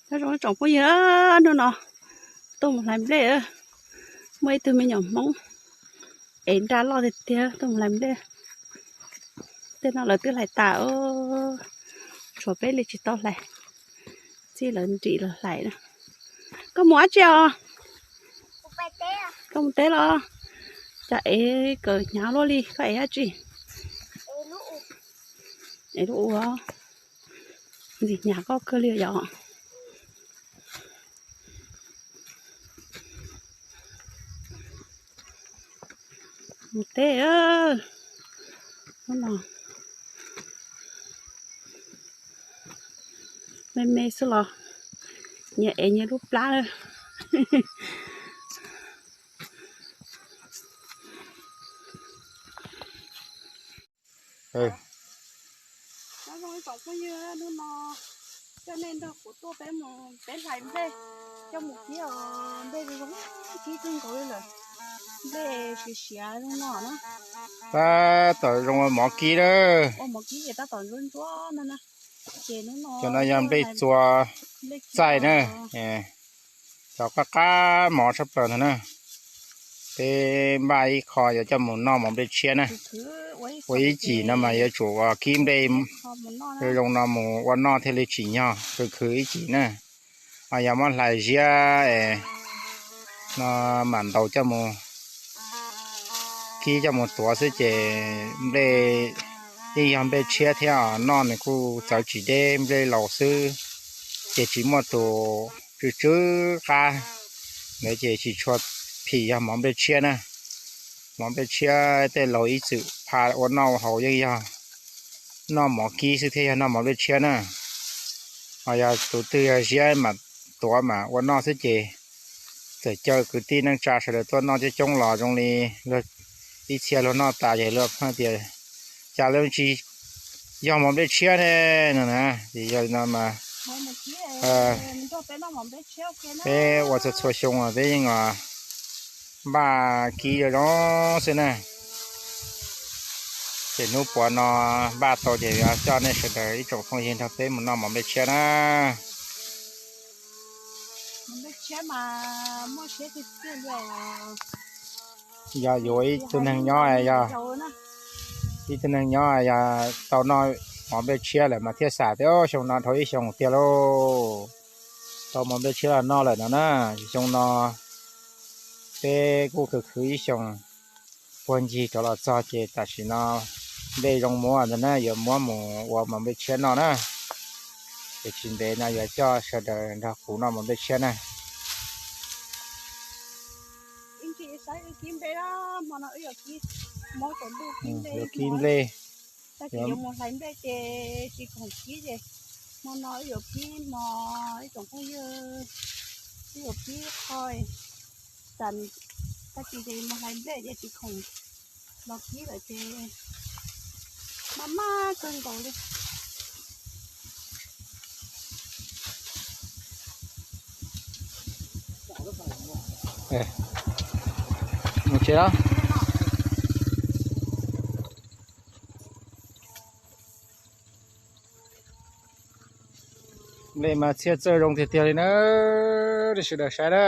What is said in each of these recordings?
Nyob zoo tsoom phooj ywg, hnub no tuaj mus hlais nplej, muaj ib tug me nyuam Hmoob ev nra loj tiag tiag tuaj mus hlais nplej. Tej no lawv twb hlais tas, tshuav peb li tsis tau hlais, txij lawv nrim los hlais na. Koj mus dab tsi os? Koj mus teb los? Cas ev kawm hnyav luaj li, koj ev dab tsi? Ev lub ua, ntxim hnyav koj kawg li yom. Mus teb, hnub no me me xwb los nyias ev nyias lub plab lawm. Nyob zoo tsoom phooj ywg, hnub no coj nej nrog kuv tuaj peb mus peb hlais nplej, coj mus kib os, nplej zoo zoo kib kawg nkaus li lawm. Nplej siav siav zoo no na. Tab tom zoo ua mov kib lawm. Ua mov kib ces tab tom ntsuab ntsuab no na. Ces hnub no cov no yog nplej txua txaij na. Cov qab qab mov tshaj plaws ntag na. Peb npaj ib qho yuav coj mus noj mov nplej tshiab na. Ua ib cim no mas yuav tsum ua kib nplej zoo no mus ua noj thiaj li tsim nyog khwv khwv ib cim na. Ho yog muab hlais ziab no mam ntaus coj mus kib coj mus tuav xwb ces nplej yeej yog nplej tshiab thiab os, noj nws kuj txawv tsis deb, nplej laus xwb ces tsis muaj tus tsw tsw qab ntawd ces tsis tshua phim yog mov nplej tshiab na. Mov nplej tshiab tej laus ib txwm pha ua noj ua haus yeej yog noj mov kib xwb thiaj yog noj mov nplej tshiab na. Ho yog tus twg yog ziab mas tuav mas ua noj xwb ces txawm caw kwv tij neej tsa sawv daws tuaj noj coob coob los zoo li ib txhia luag noj tas ces luag pheej tias cas lawv tsis yog mov nplej tshiab ne no na. Ces yog li no mas peb ua txhua txhua xyoo peb yeej npaj kib zoo zoo xwb na. Ces hnub puav no npaj tau ces yuav coj nej sawv daws ib tsoom phooj ywg nrog peb mus noj mov nplej tshiab na. Yog yuav ib tug neeg nyob, yog ib tug neeg nyob yog tau noj mov nplej tshiab lawm mas thiaj xam tias xyoo no dhau ib xyoos tiag lauj, tau mov nplej tshiab los noj lawm no na. Xyoo no peb kuj khwv khwv ib xyoos puag ncig rov los txog ces tam sim no nplej zoo muab ntawd na, yuav muab mus ua mov nplej tshiab noj na. Ces tsis ntev no yuav coj sawv daws nrog kuv noj mov nplej tshiab na. Yuav kib nplej, tab sis yuav mus hlais nplej ces tsis khoom kib ces hmo no wb yuav kib hmo, ib tsoom phooj ywg, wb yuav kib qho, tag kis ces mus hlais nplej ces tsis khoom los kib lawm ces maj maj kawg nkaus li. Mus tsev los. Nplej mas txhiaj txawj zoo tiag tiag li na, sawv daws saib na.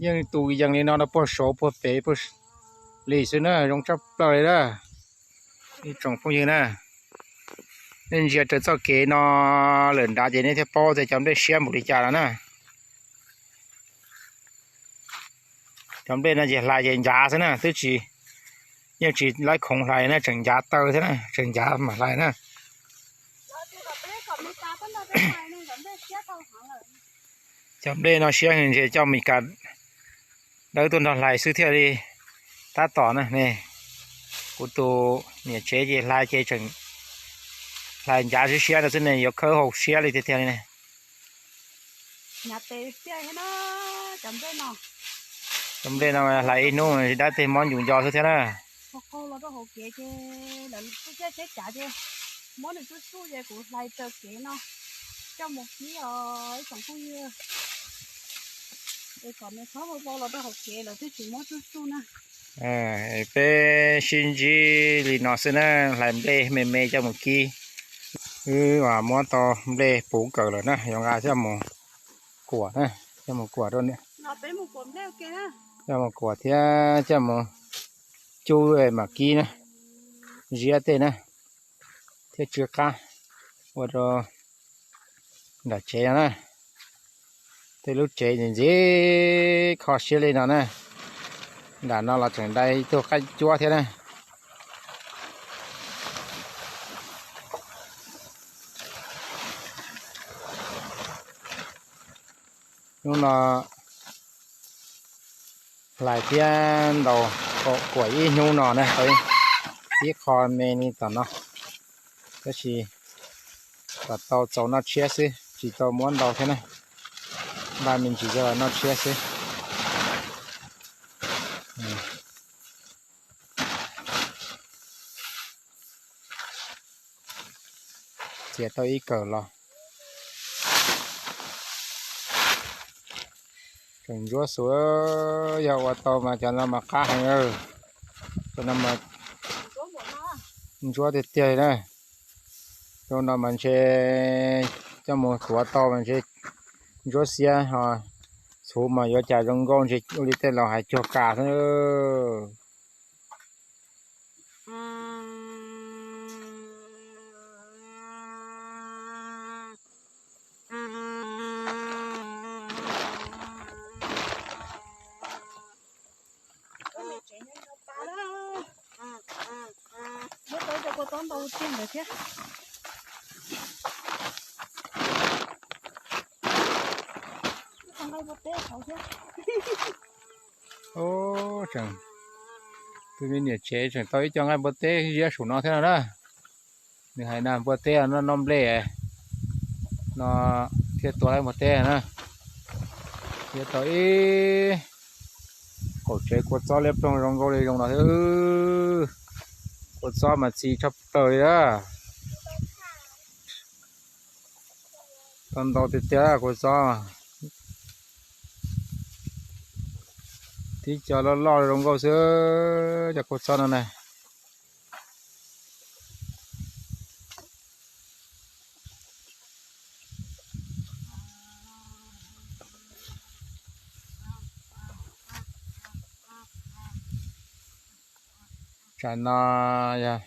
Yeej tus yees li no rau puag saud puag pem puag li xwb na, zoo tshaj plaws li na. Ib tsoom phooj ywg na, nej ntsia raws txoj kev no lawm nrad ces nej thiaj paub tias cov nplej siab npaum li cas no na. Cov nplej no ces hlais ces ncav xwb na, twb tsis, yeej tsis laib khoov hlais na, tseem ncav taw thiab na, tseem ncav mam hlais na. Cov nplej no siab heev, ntshe coj Mes Kas dawb tuaj nrog hlais xwb thiaj li tab tom na ne. Kuv tus niam tsev ces hlais ces tseem hlais ncav siab siab no xwb ne, yuav khawb hau siab li tiag tiag li ne. Cov nplej no hlais ib hnub dab tej mob ncus nco xwb thiab na. Muab nws tsuj tsuj ces kuv hlais raws kev no coj mus kib os ib tsoom phooj ywg. Es kom nws txhob vau vau los rau hauv kev lawm twb tsis muab tsuj tsuj na. Peb sib ntsib li no xwb na, hlais nplej me me coj mus kib. Wb mas muab tau nplej puv kawm lawm na, yuav nqa coj mus kuam na, coj mus kuam rau, coj mus kuam thiab coj mus cub mam kib na, ziab tej na, thiab tsw qab ua rau nram tsev no na. Tej lub tsev ntxim ntxim kho siab li no na. Nram no los tseem dai ib tug qaib cuab thiab na. Hnub no hlais thiab ntaus kuam ib hnub no na, tau ib qho me li tom no, tab sis kom tau txaus noj tshiab xwb, tsis tau muab ntau thiab na, npaj me ntsis coj los noj tshiab xwb. Txiav tau ib kawm los. Tseem ntsuab xus, yog ua tau mas cov no mas qab heev. Cov no mas ntsuab tiag tiag li na. Cov no mas ntshe coj mus tuav tau mas ntshe ntsuab xiab ho, txhuv mas yuav cas zoo nkauj ntshe ua li tej laus hais cuag kas xwb. Muab tau cov kua txob ntau tiag ntawd thiab. Nqaij npua teb hauv thiab. Ub, tseem, tus me niam tsev tseem tau ib co nqaij npua teb ziab saum no thiab no na. Nws hais na npua teb no noj nplej no thiaj tua laib npua teb na. Thiab tau ib kaum tsev kua txob liab ploog zoo nkauj li zoo no thiab. Kua txob mas txi tshaj plaws li na. Tau ntau tiag tiag kua txob. Tib co loj loj zoo nkauj xwb cov kua txob no na. Tsam no yog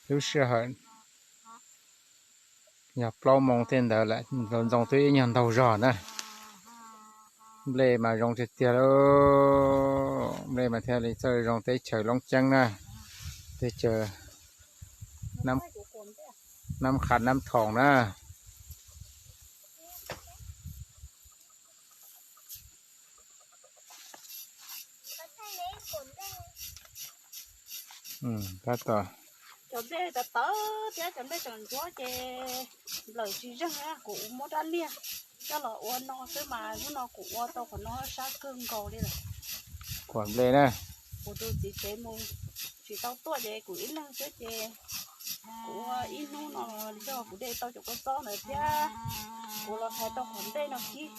lub sij hawm yog plaub moos tej ntawd lawm, ntxoov twb ib nyuag ntaug zog na. Nplej mas zoo tiag tiag lauj, nplej mas thiaj li txawj zoo teb chaws Loob Ceeb na, teb chaws Nab Qha Nab Thoom na. Tab tom, cov nplej tawv tawv thiab cov nplej tseem ntsuab ces nplawm tsis zeeg na, kuv muab rab liag coj los ua no xwb mas hnub no kuv ua tau qhov no sab kawg nkaus li lawm. Kuam nplej na. Kuv tus txiv tsev mus tsis tau tuaj ces kuv ib leeg xwb ces kuv ua ib hnub no los yog kuv de tau cov kua txob ntawd thiab kuv los hais tau qhov nplej no kib,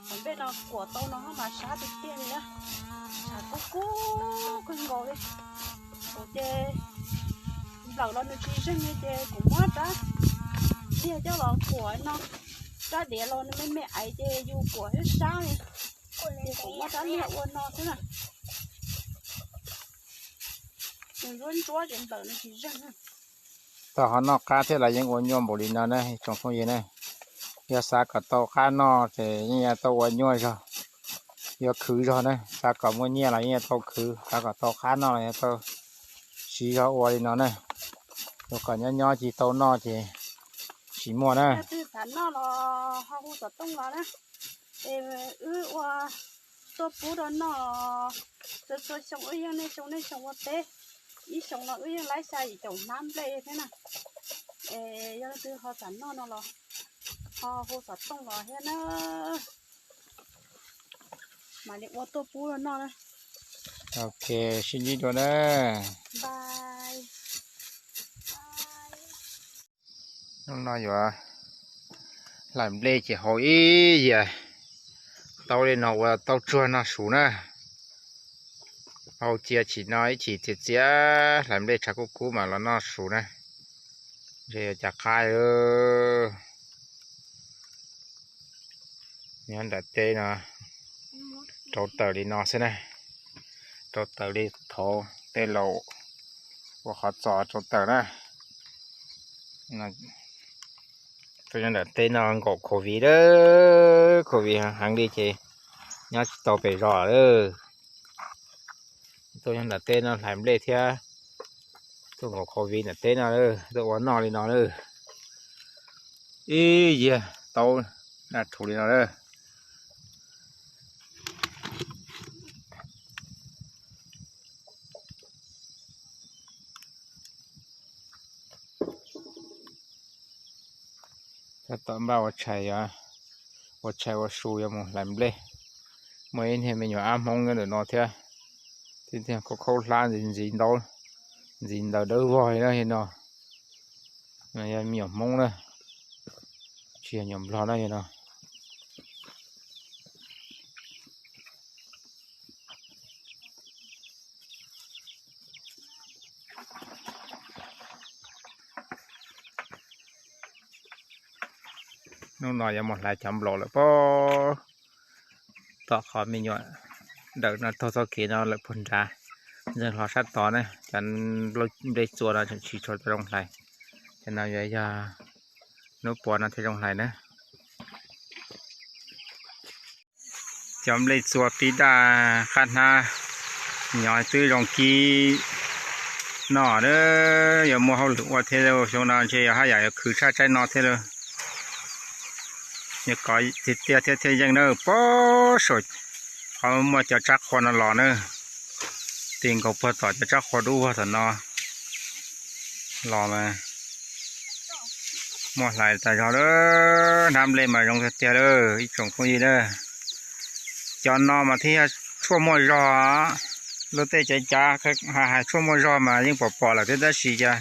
qhov nplej no kuam tau no mas sab tiag tiag li na, sab kub kub kawg nkaus li. Kuv ces nplawm los nws tsis zeeg li ces kuv muab rab diav coj los kuam no, rab diav los nws me me aiv ces yus kuam thiab sab li, ces kuv muab rab diav ua no xwb na. Nws ntsuab ntsuab ces nplawm nws tsis zeeg. Tau ho noj qab thiab los yeej ua nyuaj npaum li no na tsoom phooj ywg na. Yog xav kom tau qab noj ces yeej yuav tau ua nyuaj zog, yuav khwv zog na. Xav kom muaj nyiaj los yeej yuav tau khwv, xav kom tau qab noj los yuav tau siv zog ua li no na. Yuav kom nyob nyob tsis tau noj ces tsis muaj na. Yog twg xav noj los ho hu xov tooj los na. Es wb ua tuaj pub rau noj, txhua txhua xyoo wb yeej niaj xyoo niaj xyoo ua teb, ib xyoo no wb yeej laib xya yim caum hnab nplej thiab na. Es yog leej twg ho xav noj no los ho hu xov tooj los thiab na. Mam li ua tuaj pub rau noj na. Ok, sib ntsib dua na. Hnub no yuav hlais nplej ces hau ib yias taub li no ua taub tsuag noj su na. Hau cia chim no ib chim txias txias hlais nplej tshav kub kub mas los noj su na. Ntshe yuav cas qab. Nyob nram teb no rau tawm li no xwb na. Rau tawm li thaum tej laus ua qhov txos rau tawm na. Tuaj nyob nram teb no nkaum covid lawm, covid heev li ces nyob tsis tau pem zos lawm. Tuaj nyob nram teb no hlais nplej thiab tuaj nkaum covid nram teb no, tuaj ua noj li no lawm. Ib yiag taub daj rhuv li no lawm. Tab tom npaj ua tshais, ua tshais ua su yuav mus hlais nplej. Muaj ib niag me nyuam ab Hmoob nyob ntawm no thiab, thiab khaub khaub hlab ntxiv ntxiv ntaub, ntxiv ntawv dawb vog li no. Yog me nyuam Hmoob na, tsis yog nyuam Nplog na yog no. Hnub no yuav mus hlais cov nplaum lawm pob. Tom qhov me nyuam dawm no taug txoj kev no lawm puag nrad, ntxeev hlo sab tod na. Cov nplej txua no tseem tsis tshua zoo hlais, cov no yuav yog hnub puas no thiaj zoo hlais na. Cov nplej txua pib daj qab hnab, nyob twb zoo kib noj na. Yuav muaj hauj lwm ua thiab, xyoo no ntshe yog haj yam yuav khwv tshaj tsaib no thiab lauj. Yuav kov tiag tiag thiaj thiaj yeej na. Pob saum qhov muaj cov tsab qhua no los na, ti nkaus puag tom cov tsab qhua dub vog tom no los mas muaj hlais tas zog lawm. Hnab nplej mas zoo tiag tiag lawm ib tsoom phooj ywg na. Cov no mas thiaj yog tshuaj muaj zog. Luag tej cov cav hais tshuaj muaj zog mas yeej pom pom lawm thiab, tab sis cas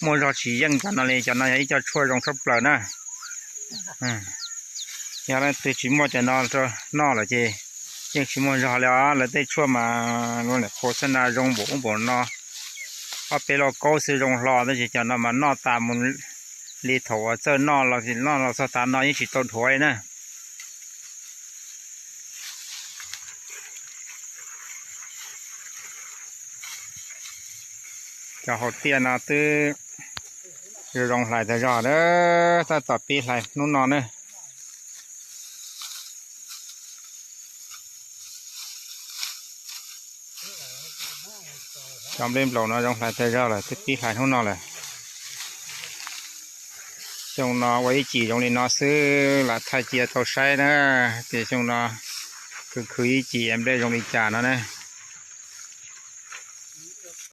muaj zog tsis yeej cov no li. Cov no yog ib co tshuaj zoo tshaj plaws na. Yog leej twg tsis muaj cov no rau noj lawm ces yeej tsis muaj zog li os. Lawv tej tshuaj mas luag nim qhuav xab na zoo npaum ub npaum no, ob peb lauj kaub xwb zoo hlo, tab sis cov no mas noj tas mus li thaum uas txawj noj los, noj los txog tav no yeej tsis tau dhuav li na. Cov hauv tiaj no twb zoo hlais tag zog na, tab tom pib hlais hnub no na. Cov nplej nplaum no zoo hlais tag zog lawm, twb pib hlais hnub no lawm. Xyoo no ua ib cim zoo li no xwb, lam thaij cia tau saib na, tias xyoo no khwv khwv ib cim nplej zoo li cas no na.